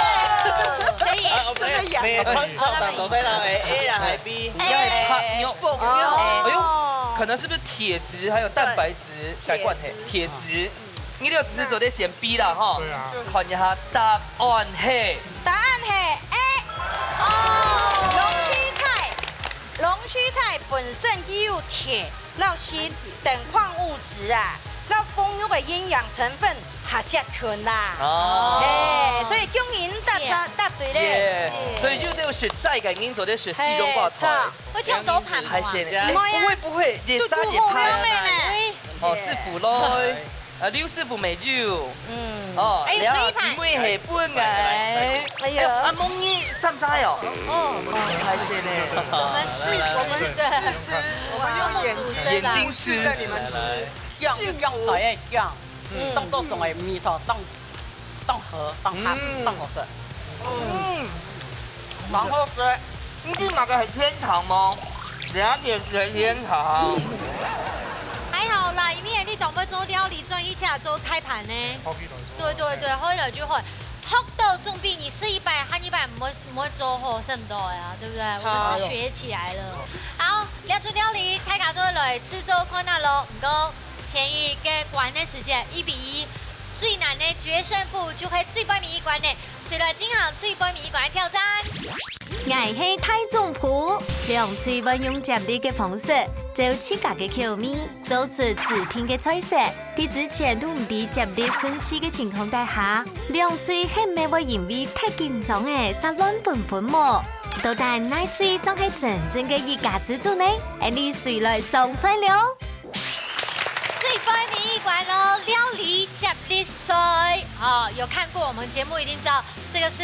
可以。啊，我们来，真的呀。哎，哎，好，那到底啦，哎，A啊，还是B？应该是怕，哎，你有，哎呦，可能是不是铁质还有蛋白质改观嘿？对，铁质。铁质。 你就只做得选B啦吼。对啊。看一下答案係。答案係A。哦。龍鬚菜，龍鬚菜本身具有鐵、鉬、鋅等礦物質啊，摎紅肉个營養成分較接近啦。哦。嘿，所以恭喜你答出，答對咧。耶，所以就係食齋个人做得食四種掛菜。嘿，著。會跳走盤無啊？還行，毋會啊。會不會也三也拍啊？就不好用了呢。喂。哦，師傅來。 啊，劉師傅沒有。嗯。哦，哎，有炊飯。姊妹係本來。哎呀。哎，阿夢你三儕哦？哦。哦，還行呢。我們試吃，對。我們用眼睛，眼睛吃。試著你們吃。醬，醬菜个醬，嗯。當多種个味道，當，當好，當好，嗯。當好食。嗯。蠻好食。你知哪個很天堂嗎？兩點很天堂。還好啦，因為你當會做料理，轉去自家做大盤呢。 對對對，好來就好。學到總比你試一擺，下一擺毋會，毋會做好，差毋多个啊，對不對？我們是學起來了。好，這出料理大家做得來試做看啊咯。毋過前一個關个時間，一比一，最難个決勝負就係最背尾一關呢。誰來進行最背尾一關个挑戰？𠊎係大總鋪，兩隊會用接力个方式，照自家个口味， 做出指定个菜色。在之前都毋知接力順序个情況底下，兩隊係毋係會因為忒緊張仔，煞亂紛紛無？到底哪隊正係真正个一家之煮呢？恁樣誰來上菜了？最背尾一關咯，料理接力賽。哦，有看過我們節目一定知道，這個是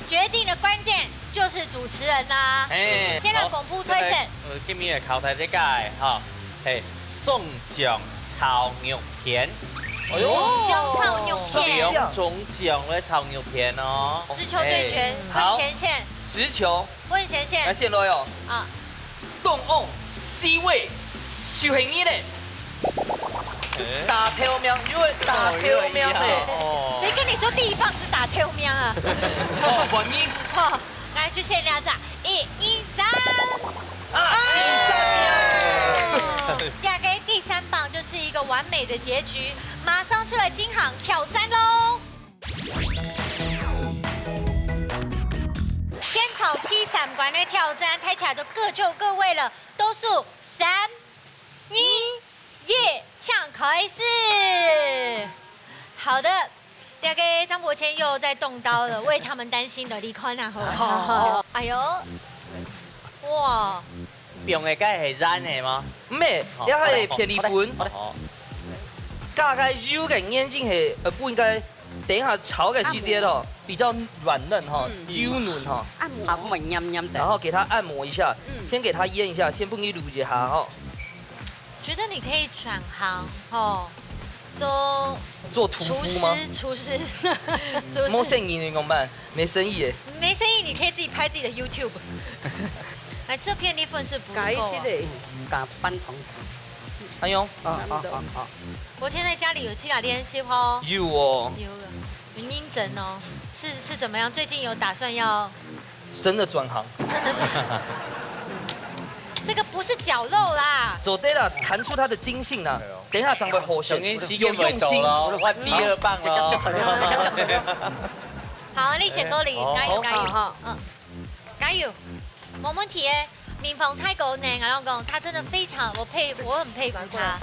決定的關鍵。 就是主持人啦。嘿，先來公布菜色。好，這個，呃，今日个考題這個，吼，係，宋江炒肉片。哎喲，宋江炒肉片。兩種醬个炒肉片哦。直球對決，嘿，好。混鹹線。直球。混鹹線。來，先來哦。啊。 東翁，四位，就係你咧。欸？打頭名，又會打頭名咧。哦。誰跟你說第一棒是打頭名啊？哦，換你。好，來，就先這隻，一、二、三。啊，第三名。這個第三棒就是一個完美的結局，馬上就來進行挑戰咯。 現場第三關个挑戰，大家就各就各位了，倒數三、二、一，請開始。好的，這個張伯謙又在動刀了，為他們擔心的，你看啊吼。好。哎喲，哇，放个該係醃个嗎？毋係，好，這係片栗粉。好嘞，好嘞，好嘞。加該油个原因係，呃，毋應該 等一下炒个時節哦，比較軟嫩哈，嗯。幼嫩哈。按摩。啊，毋會黏黏个。然後給它按摩一下，嗯。先給它醃一下，先分你滷一下哈。覺得你可以轉行吼，做做屠夫嗎？廚師，廚師，廚師。沒生意怎麼辦？沒生意耶。沒生意，你可以自己拍自己的YouTube。哎，這片栗粉是不夠啊。加一點點，嗯，加半湯匙。哎喲。啊，啊，啊，啊。我現在家裡有去哪練習哦？有哦。有了。 很認真哦，是，是怎麼樣？最近有打算要真的轉行。真的轉行。這個不是絞肉啦。做得啦，彈出他的筋性啦。等一下掌握火神，重新時間有用心。會到了，換第二棒了。好，你先鼓勵，好。加油，加油。好，好。嗯，加油。 無問題誒，明芳大哥呢，𠊎摎你講，他真的非常，我佩，我很佩服他。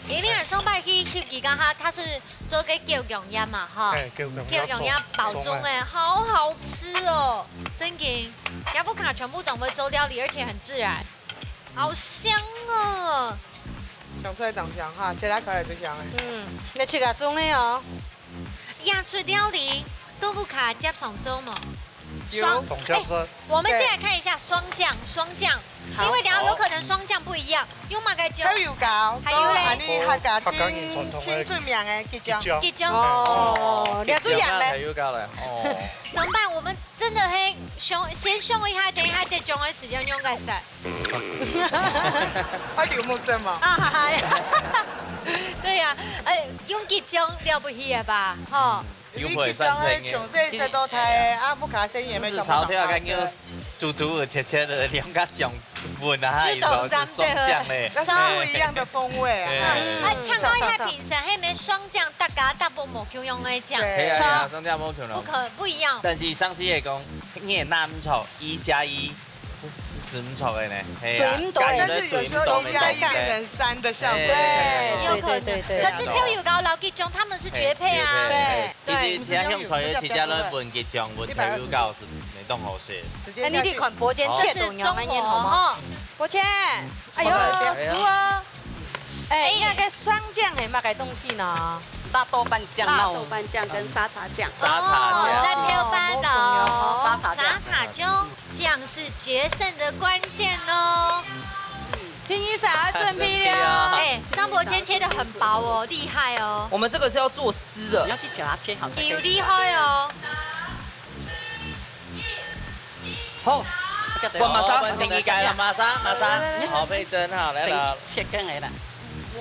因為𠊎上擺去翕佢該下，他是做個九香葉嘛，哈。哎，九香葉，九香葉包粽誒，好好吃哦，真的。這屋下全部都會做料理，而且很自然，好香哦。香菜當香哈，切來可以最香誒。嗯，你自家種个哦。 這出料理，在屋下輒常做無？有。双，当加分。哎，我们先来看一下霜降，霜降，好。因为等下有可能霜降不一样，用哪个醬？豆油膏，还有嘞？还有客家客家人传统的清，清出名的桔酱。桔酱。哦，了解了。豆油膏嘞，哦。怎么办？我们真的嘿，想，先想一下，等一下得奖的时间用个啥？啊，刘木正嘛。啊，对呀，哎，用桔酱了不起了吧？吼。 有血战争个。你桔醬个从細食到大个，啊，屋下生意也没全部当好食。日子炒掉，感觉煮煮有切切的，两个酱混啊，煮豆腐有时候是霜降嘞。那是不一样的风味啊。对。嗯，啊，请教一下评审，迄个霜降大家大部分无共样个酱。对。系啊，系啊，霜降无共样。不可，不一样。但是上次也讲，你也拿唔出一加一，是唔错的呢。系啊，对，唔对。感觉但是有时候一加一变成三的效果。对，有可能。对，对，对，对。可是豆油膏、老桔酱他们是绝配啊。对，绝配。对。 其实其他香菜个直接來混桔醬，混豆油膏是會當好食。直接下去。哎，你，你看，伯坚切到這樣个，好無？伯坚，哎喲，好了，不要輸哦。哎，哎。那個霜降係麼个東西呢？納豆瓣醬咯。納豆瓣醬跟沙茶醬。沙茶醬。哦，在挑班的哦。沙茶醬。沙茶醬，這樣是決勝的關鍵哦。天一嫂要準備了。哎，張伯坚切得很薄哦，厲害哦。我們這個是要做 絲的。你要去給它切好才可以。你有厲害哦。好，換馬莎。換第二個了，馬莎，馬莎。好，佩珍，好，來了。切開來了。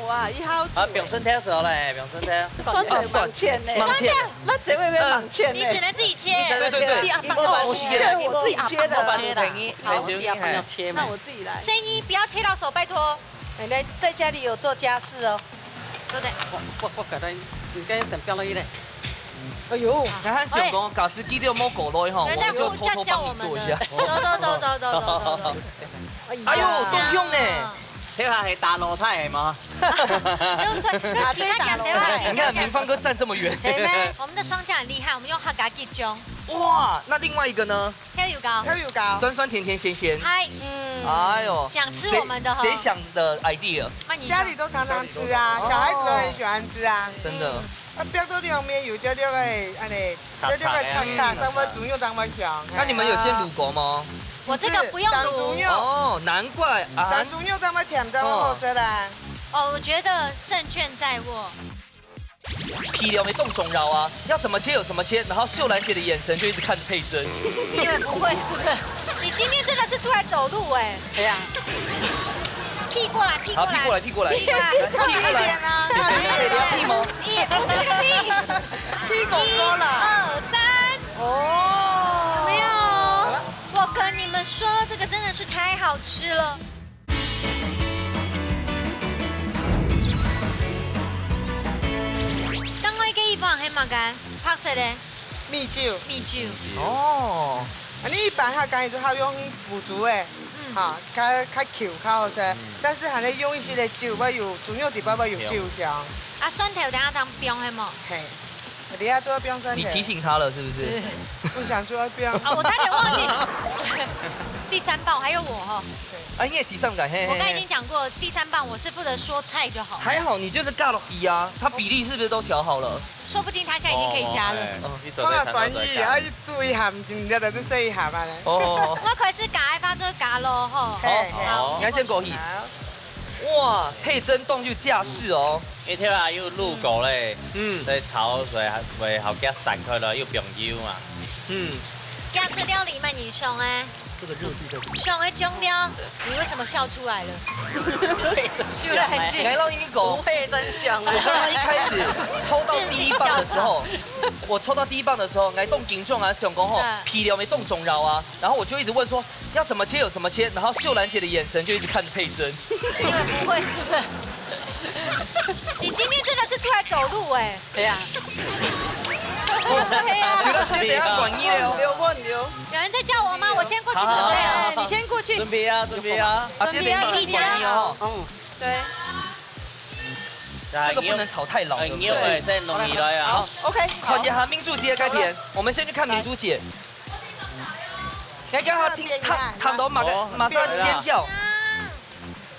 哇，一號啊，放順條手來，放順條。酸甜，酸甜。那這位會盲切呢？你只能自己切。對，對，對。對，我自己切的。好，你要幫我切嘛。那我自己來。生意不要切到手，拜託。 哎，來，在家裡有做家事哦。對不對？我，我，我覺得應該先放落去咧。哎喲，那還想講，假使記得莫搞落去吼，我就偷偷幫你做一下。走走走走走走走走。哎喲，都用呢。這下係打老太的嗎？用出，用其他講的話。你看明芳哥站這麼遠。對咩？我們的霜降很厲害，我們用客家桔醬。哇，那另外一個呢？ 豆油膏。豆油膏。酸酸甜甜鹹鹹。嗨，嗯。哎喲，想吃我們的哈。誰，誰想的idea？家裡都常常吃啊，小孩子都很喜歡吃啊。真的。嗯。啊，標到兩面有焦焦个，安尼，焦焦个叉叉，當做豬肉當做香。那你們有先滷過嗎？我這個不用滷。生豬肉。哦，難怪啊。生豬肉當做甜，當做好食啦。哦，我覺得勝券在握。 皮料也當重要啊，要怎麼切有怎麼切，然後秀蘭姐的眼神就一直看著佩珍。你以為不會是不是？你今天真的是出來走路欸。對啊。屁過來，屁過來。好，屁過來，屁過來。屁過來。來，屁過來。屁股高啦。屁股高啦。一二三。哦。有沒有？我跟你們說，這個真的是太好吃了。 當愛个一般係麼个？白色个。米酒。米酒。哦。啊，你一般客家人就好用腐竹个，嗯。哈，較，較Q，較好食。嗯。但是還愛用一息个酒，愛有豬肉底背愛有酒香。啊，蒜頭等下正放係無？嘿。 你啊，都要不用算你提醒他了，是不是？是。不想就要不用。啊，我差點忘記。第三棒，還有我哈。對。啊，你也提上來，嘿，嘿，嘿。我剛才已經講過，第三棒我是負責說菜就好。還好你就是尬了皮啊，他比例是不是都調好了？說不定他現在已經可以加了。哦，哦，哎，哦。你做得談到這個。看翻譯，啊，你注意下，你知道就說一下嘛嘞。哦，哦，哦。我開始加，愛發作加咯吼。嘿，好，好。你要先過去。好。 哇，佩珍當有架勢哦。一條啊，又滷過咧，嗯。所以炒，所以還會好加散開來，又放油嘛。嗯。加出料理嘛，你想欸。這個熱度在這裡。想欸，中料，你為什麼笑出來了？不會真香欸。秀蘭姐。來，讓你講。不會真香欸。我剛剛一開始抽到第一棒的時候，我抽到第一棒的時候，𠊎當緊張啊，想講吼，嗯。皮料也當重要啊，然後我就一直問說， 要怎麼切有怎麼切，然後秀蘭姐的眼神就一直看著佩珍。你們不會是不是？你今天真的是出來走路欸。對啊。我說黑啊。秀蘭姐等一下管你了哦。有人在叫我嗎？我先過去準備啊。好，好，好，好。你先過去。準備啊，準備啊。啊，準備啊，這等一下管你哦。嗯。對。這個不能炒太老，哎，對不對？牛欸，再弄起來啊。好，OK，好。看一下明珠姐該片，我們先去看明珠姐。 你剛剛聽，聽，聽到馬上，哦，馬上尖叫。啊，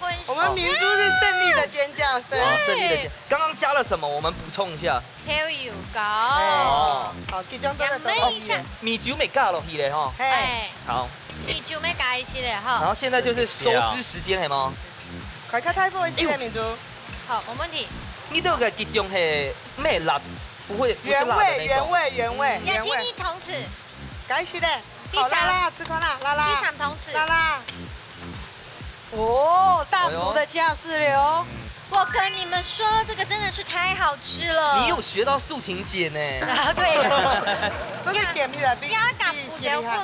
分我們明珠是勝利的尖叫聲。哦，勝利的尖。剛剛加了什麼？我們補充一下。豆油膏。哦。好，即將都在豆油面。味酒乜加落去咧吼。嘿。哎，好。味酒乜加一息咧吼。然後現在就是收汁時間，係無？快開大火一息咧，哎呦。明珠。好，無問題。你這個即將係乜辣，不會，不是辣的那種。原味，原味，原味，原味。你要聽一通詞。 該是的。第三。好，辣辣，吃看啦，辣辣。第三通詞。辣辣。哦，大廚的架勢了哦。哎呦。我跟你們說，這個真的是太好吃了。你有學到素婷姐呢。啊，對。這個點起來比，要打比雪厲害。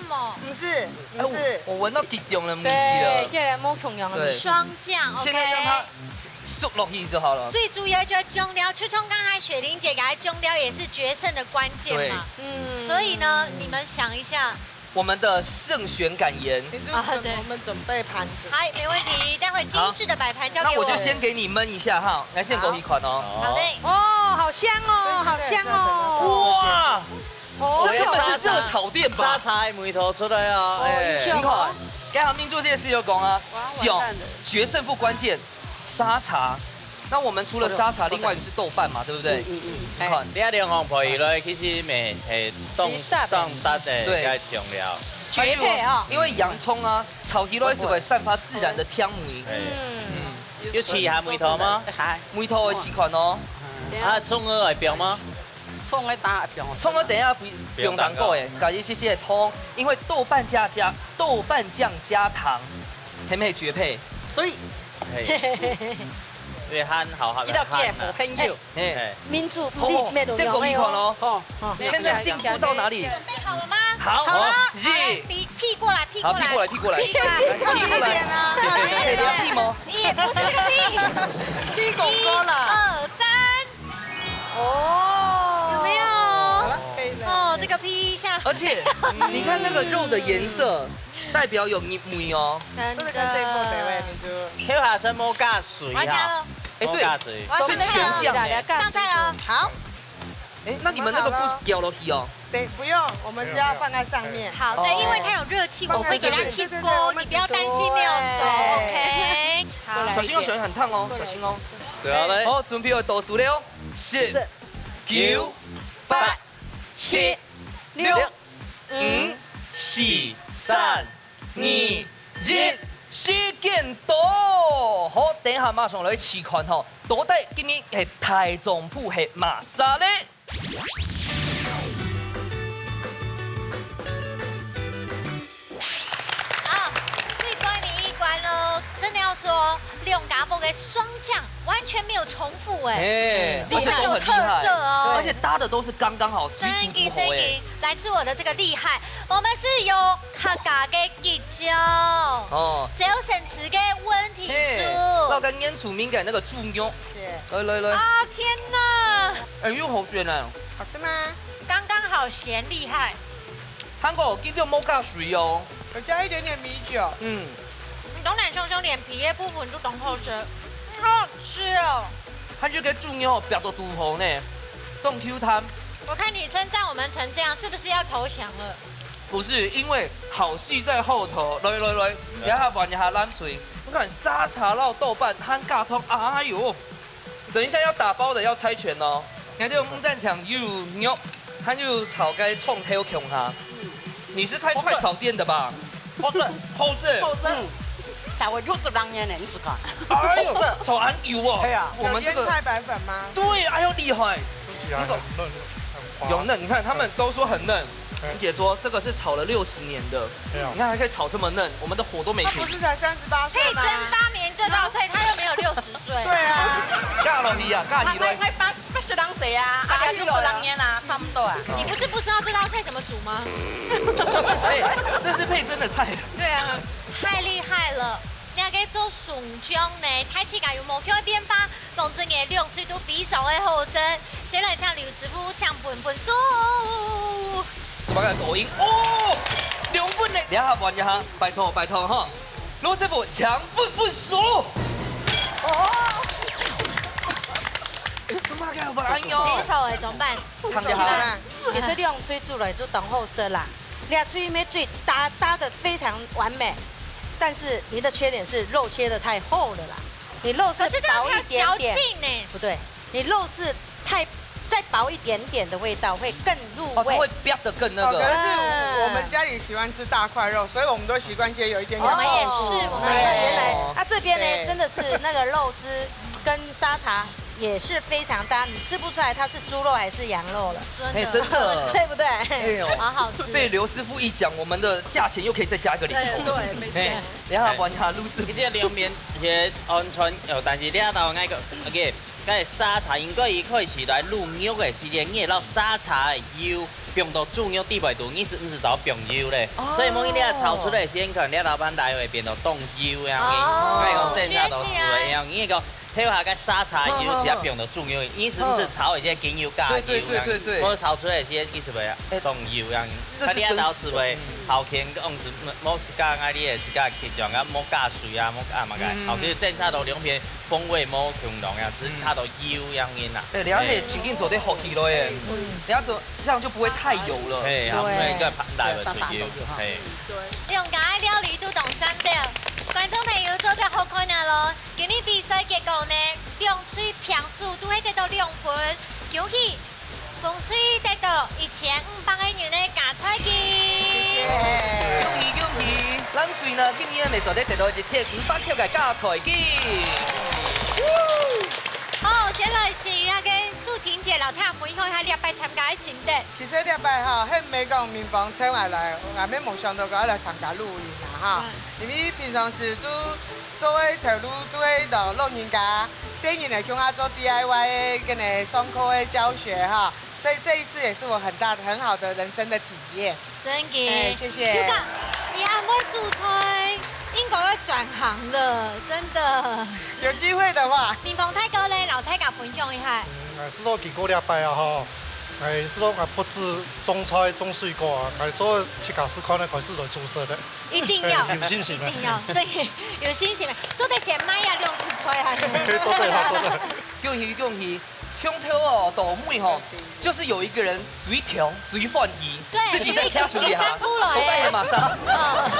不是，哎，不是。我，我聞到即將的味緒了。對，這個無共樣的味緒。對。霜降，現在讓它，OK。 熟落去就好了。最主要就係醬料，就像剛才雪玲姐講个醬料也是決勝的關鍵嘛。對。嗯。所以呢，你們想一下。我們的勝選感言。你就準，啊，對。我們準備盤子。好，沒問題，待會精緻的擺盤交給我。好。那我就先給你燜一下哈，來，先給我一款哦。好。好嘞。哦，好香哦，好香哦。哇，哦，這根本是熱炒店吧？沙茶的味道出來啊，哦，哎。你看，剛才明珠姐就有講啊，哇，完蛋了。決勝負關鍵， 沙茶。那我們除了沙茶，另外一個是豆瓣嘛，對不對？嗯，嗯，嗯。你看。哎，這兩項配起來，其實乜係當，當搭的，對。該醬料。絕配啊。因為洋蔥啊，炒起來係會散發自然的甜味。哎。嗯。有其他味道嗎？還。味道會試看哦。啊，蔥仔會放嗎？ 蔥仔打放。蔥仔等一下不，不用打過誒，加一些些的湯，因為豆瓣加，加，豆瓣醬加糖，甜美絕配。對。嘿。你喊好，好，你到底係無朋友？嘿。嘿。民主毋是，哦，沒有用的哦。先給我一款哦。哦，哦。現在進步到哪裡？準備好了嗎？好。好了。二。好，來，比，P過來，P過來。好，P過來，P過來。P過來。來，P過來。快一點啊，快一點啊。可以嗎？也不是這個P。P廣告啦。一二三。 哦。有沒有？好了，可以了。哦，這個P一下。而且，你看那個肉的顏色，代表有味，味哦。真的。這個可以過得喂，你就跳下身無加水啊。我要加了。哎，對，我要上菜了。是全醬哎。上菜了。好。哎，那你們那個不攪落去哦？對，不用，我們就要放在上面。好，對，哦。因為它有熱氣，我們會給它貼鍋，放在這邊。對，對，對，對，你不要擔心沒有熟，我們只煮，OK？好。小心哦，小心很燙哦，小心哦。對啊，來。好，準備好倒數了哦。 十、九、八、七、六、五、四、三、二、一，時間到！好，等一下馬上來試看吼，到底今日个大丈夫係麼儕咧？ 好，最後面一關咯，真的要說，兩家婆个霜降完全沒有重複哎，哎，嗯，而且都很厲害，都很有特色哦。而且搭的都是剛剛好，真的，最符合哎。真的，來吃我的這個厲害，我們是有客家个桔醬，哦。朝晨食个問題嘿，豬。還有該原住民个那個豬肉。是。來，來，來。啊，天哪！哎，又好選啊。好吃嗎？剛剛好鹹，厲害。 還過桔醬無加水哦。有加一點點米酒。嗯。你當然香香，連皮个部分都當好食，很好吃哦。它這個豬肉哦，煏到堵好呢，當Q彈。我看你稱讚我們成這樣，是不是要投降了？不是，因為好戲在後頭。來，來，來，等一下換一下冷水。你看沙茶摎豆瓣，還加湯，哎喲！ 等一下要打包的要猜拳哦。你看這種木炭牆又肉，它又炒該蔥頭共下。你是開快炒店的吧？不是。好食。好食。嗯。炒了六十多年了，你試看。哎喲，好食。炒恁久哦。對啊。我們這個有醃太白粉嗎？對，哎喲，厲害。吃起來很嫩，很滑。有嫩，你看他們都說很嫩。 你姐說這個是炒了六十年的，對啊。你看還可以炒這麼嫩，我們的火都沒停。他不是才三十八歲嗎？佩珍發明這道菜，他又沒有六十歲。對啊。嫁落去啊，嫁落去。他，他八十，八十零歲啊，啊，六十零年啊，差不多啊。你不是不知道這道菜怎麼煮嗎？哎，這是佩珍的菜。對啊。太厲害了，你還可以做松江呢，大自家有無共个變化？ 講真个，兩隊都非常个好勝。先來請劉師傅，請分分數。這擺个抖音哦，兩分呢，等一下換一下，拜託拜託哈，羅師傅，請分分數。哦。這擺个，哎喲。平手哎，怎麼辦？看一下。其實，其實兩隊煮來就當好食啦，兩隊乜最搭，搭得非常完美，但是你的缺點是肉切得太厚了啦。你肉是薄一点点，可是这样才有嚼劲呢。不对，你肉是太，再薄一点点的味道会更入味。哦，它会煸得更那个。哦，可能是我，啊。我们家里喜欢吃大块肉，所以我们都习惯切有一点点厚度。我们也是，我们也是。哦。啊，这边呢，对。真的是那个肉汁跟沙茶也是非常搭，你吃不出来它是猪肉还是羊肉了。真的。哎，真的。对不对？哎呦，好好吃。被刘师傅一讲，我们的价钱又可以再加一个零头。对，对，没错。哎，等一下，哎。问一下刘师傅。一个凉面，也安全，哦，但是你要到那个，OK， 該沙茶應該一開始來滷肉个時間，你會摎沙茶个油放到豬肉底背肚，你係毋係就放油咧？哦。所以無你啊炒出來時間，可能你老闆來會變到當油樣个。哦，該講正常都係會樣，學起來。你講頭下个沙茶油直接放到豬肉，你係毋係炒一些雞油加油樣个？對，對，對，對，對。無炒出來時間，你係會啊，哎，當油樣个。這是真實的。該你啊炒係會，嗯。好甜，講係無，無加啊，你也係加去講啊，無加水啊，無加麼个，嗯。好，就是正常都兩片 風味無共樣啊，只係差到油樣仔啊。哎，你看，嘿，正經做得學起來耶。嗯。你要做，這樣就不會太油了。嘿，啊，對。毋會个，來會出油。對，沙沙都有哈。嘿。兩家个料理都當讚个，觀眾朋友做得好看啊咯！今日比賽結果呢，兩隊平手都係得到兩分，恭喜 紅隊得到一千五百个銀个加菜金。恭喜恭喜！藍隊呢，今年也做得得到一千五百塊个加菜金。好，先來請那個素婷姐摎大家分享一下這擺參加个心得。其實這擺吼，係毋係講明芳請𠊎來，𠊎乜無想到講愛來參加露營啊哈。嗯。因為平常時就做个頭路就係摎老人家、細人仔共下做D I Y个，跟佢上課个教學哈。 所以這一次也是我很大的、很好的人生的體驗。真的。哎，謝謝。又講，你還會煮菜，應該要轉行了，真的。有機會的話。明芳大哥呢，摎大家分享一下。嗯，哎，係講經過這擺啊，吼，哎，係講啊，毋止種菜、種水果啊，哎，做自家試看呢，開始來煮食了。一定要，哎，有信心了。一定要，真的有信心。做得先賣啊，兩出菜啊。做得啦，做得。恭喜恭喜！ 從頭哦到尾吼，就是有一個人最暢、最歡喜，對，自己再跳出去哈。因為第三步了，哎。我也馬上。哦。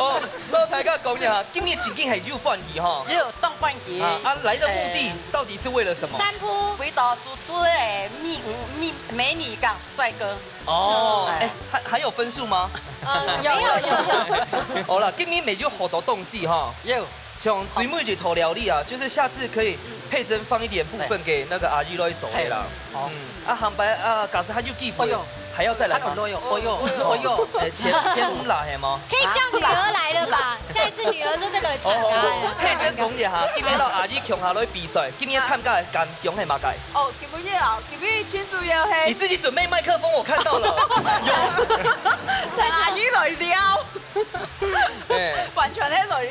哦，摎大家講一下，今日正經係有歡喜吼。有，當歡喜。啊，啊，來的目的哎。到底是為了什麼？三步。為到主持人美，美，美女跟帥哥。哦，哎。哎，還，還有分數嗎？呃，有，有，有，有。好了，今日乜有好多東西哈。有。 像最尾一道料理啊，就是下次可以佩珍放一點部分給那個阿姨來做的啦。嘿。哦。嗯，啊，下擺啊，假使還有機會，哎喲。還要再來嗎？哎喲，哎喲，哎喲。哎，千，千五啦，係嗎？可以叫女兒來了吧？下一次女兒就再來參加了。哦，佩珍講一下，今日摎阿姨共下來比賽，今日參加个感想係麼个？哦，今日啊，今日真主要係你自己準備麥克風，我看到了。有。等阿姨來尞。 哎。完全係來尞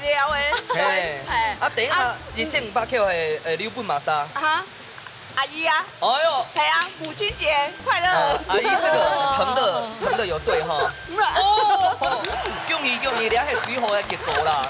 个。哎。哎。啊，等一下，啊，一千五百塊个，呃，禮品嘛啥？啊哈，阿姨啊。哎喲。係啊，母親節快樂。啊，阿姨這個疼的，疼的有對哈。嗯啊。哦，恭喜恭喜，這係最好个結果啦。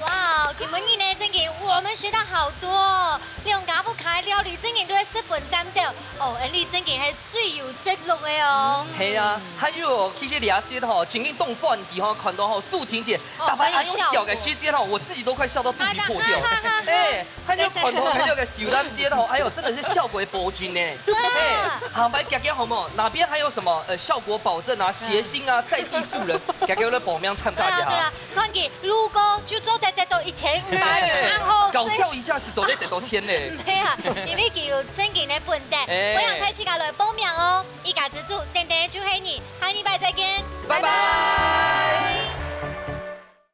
哇，今晡日呢，正經，我們學到好多哦。兩家屋下个料理正經都係十分讚的。哦，恁樣正經係 最有食祿个哦。係啊，還有哦，其實這下吼，正經當歡喜吼，看到吼，素婷姐，哦，打牌還有笑个時間吼，我自己都快笑到肚皮破掉。哎，還有看到，還有个小蘭姐吼，哎喲，真的是效果保證呢。對啊。哎，好，來，講講好無？哪邊還有什麼，呃，效果保證啊，諧星啊，在地素人，講講來報名參加一下。對啊，對啊。 看佢路過就做得得到一千五百元，嘿，然後搞笑一下係做得得到錢呢。毋係啊，因為佢有正經个本事，哎。歡迎大自家來報名哦。一家之煮，等等就係你，下禮拜再見，拜拜。拜拜。